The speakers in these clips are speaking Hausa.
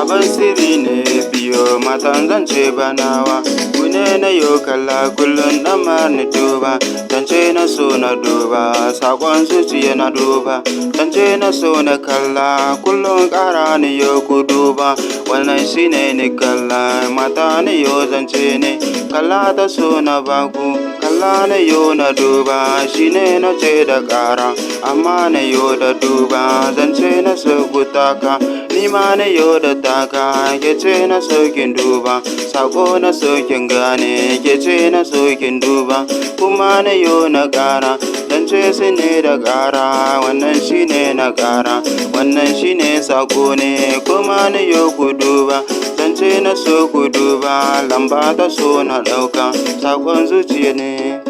Sabon sirri ne biyo matan zance banawa. Kune na yo kalla kullum damar ni duba. Zance na so na duba, sakon zuciya na duba. Zance na so na kalla kullum ƙara ni yo ku duba. Wannan shine ni kalla mata ni yo zance ne. Kalla ta so na baku, kalla na yo na duba. Shine na ce da ƙara, amma na yo da duba. Zance na so ku taka, ni ma na yo da taka. Ke ce na so kin duba, sako na so kin gane. Ke ce na so kin duba, kuma na yo na ƙara. Zance su ne da ƙara, wannan shine na ƙara. Wannan shine sako ne, kuma na yo ku duba. Zance na so ku duba, lamba ta so na ɗauka. Sakon zuciya ne.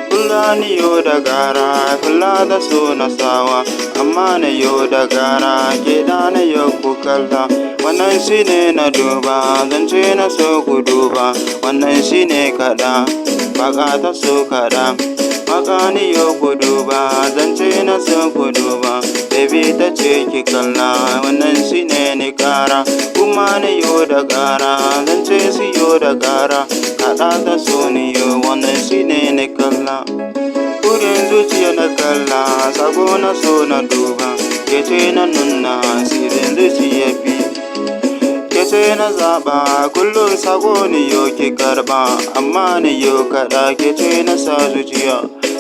Kula ni yo da ƙara, kula da so na sawa. Amma na yo da ƙara, ke da na yo ku kalla. Wannan shine na duba, zance na so ku duba. Wannan shine kaɗa, waka ta so kaɗa. Waka ni yo ku duba, zance na so ku duba. Baby ta ce ki kalla, wannan shine ni ƙara. Kuma na yo da ƙara, zance su yo da ƙara. Kaɗa ta so ni yo, wannan shine ni kalla. Burin zuciya na kalla, sako na so na duba. Ke ce na nuna, sirrin zuciya bi. Ke ce na zaɓa, kullum sako ni yo ki karɓa. Amma ni yo kaɗa, ke ce na sa zuciya.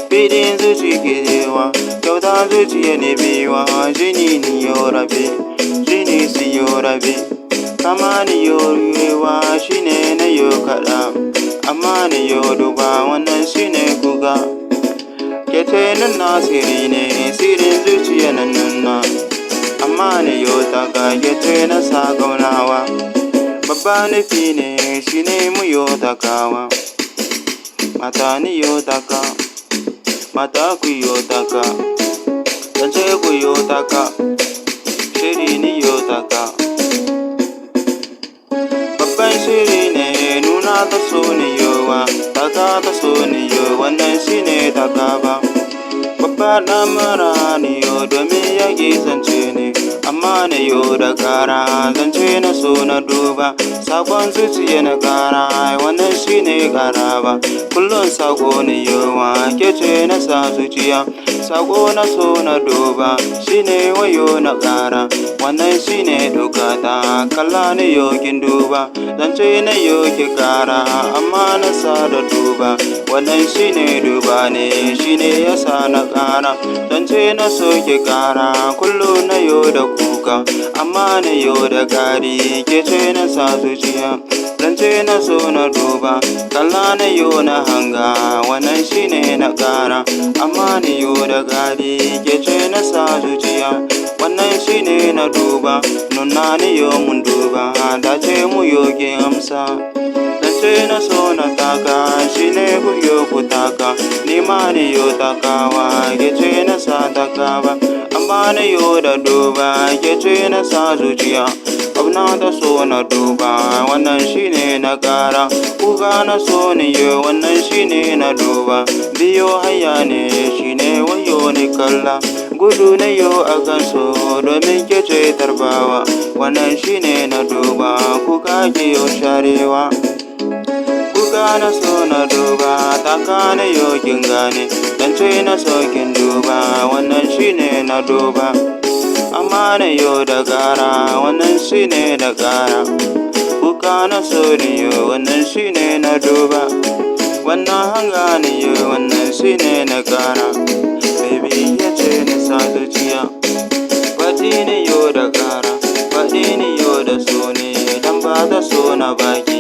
Bidin zuci ke jewa, kyauta zuciya ne biwa. Jini ni yo rabe, jini su yo rabe. Kama ni yo ruwewa, shine na yo kaɗa. Amma ni yo duba, wannan shine kuka. Ke ce nuna sirri ne, sirrin zuciya na nuna. Amma ni yo taka, ke ce na sa ƙaunawa. Babba nufi ne, shine mu yo takawa. Mata ni yo taka, mata ku yo taka. Zance ku yo taka, shiri ni yo taka. Babban shiri ne nuna ta so ni yowa, taka ta so ni yo, wannan shine taka ba. Babba ɗamara ni yo domin yaƙi zance ne, amma na yo da ƙara, zance na so na duba. Sakon zuciya na ƙara, wannan shine ƙara ba. Kullum sako ni yowa, ke ce na sa zuciya. Sako na so na duba, shine wayo na ƙara. Wannan shine dokata, kalla ni yo kin duba. Zance na yo ki ƙara, amma na sa da duba. Wannan shine duba ne, shine yasa na ƙara. Zance na so ki ƙara, kullum na yo da kuka. Amma na yo da ƙari, ke ce na sa zuciya. Zance na so na duba, kalla na yo na hanga. Wannan shine na ƙara, amma ni yo da ƙari, ke ce na sa zuciya. Wannan shine na duba, nuna ni yo mun duba. Dace mu yo ki amsa. Zance na so na taka, shine ku yo ku taka. Ni ma ni yo takawa, ke ce na sa takawa. Amma na yo da duba, ke ce na sa zuciya. Ƙauna ta so na duba, wannan shine na ƙara. Kuka na so ni yo, wannan shine na duba. Biyo hanya ne, shine wayo ni kalla. Gudu na yo a kan so domin ke ce tarbawa. Wannan shine na duba, kuka ke yo sharewa. Kuka na so na duba, taka na yo kin gane. Zance na so kin duba, wannan shine na duba. Amma na yo da ƙara, wannan shine da ƙara. Kuka na so ni yo, wannan shine na duba. Wannan hanga ni yo, wannan shine na ƙara. Baby ya ce na sa zuciya. Faɗi ni yo da ƙara, faɗi ni yo da so ne. Dan ba ta so na baki.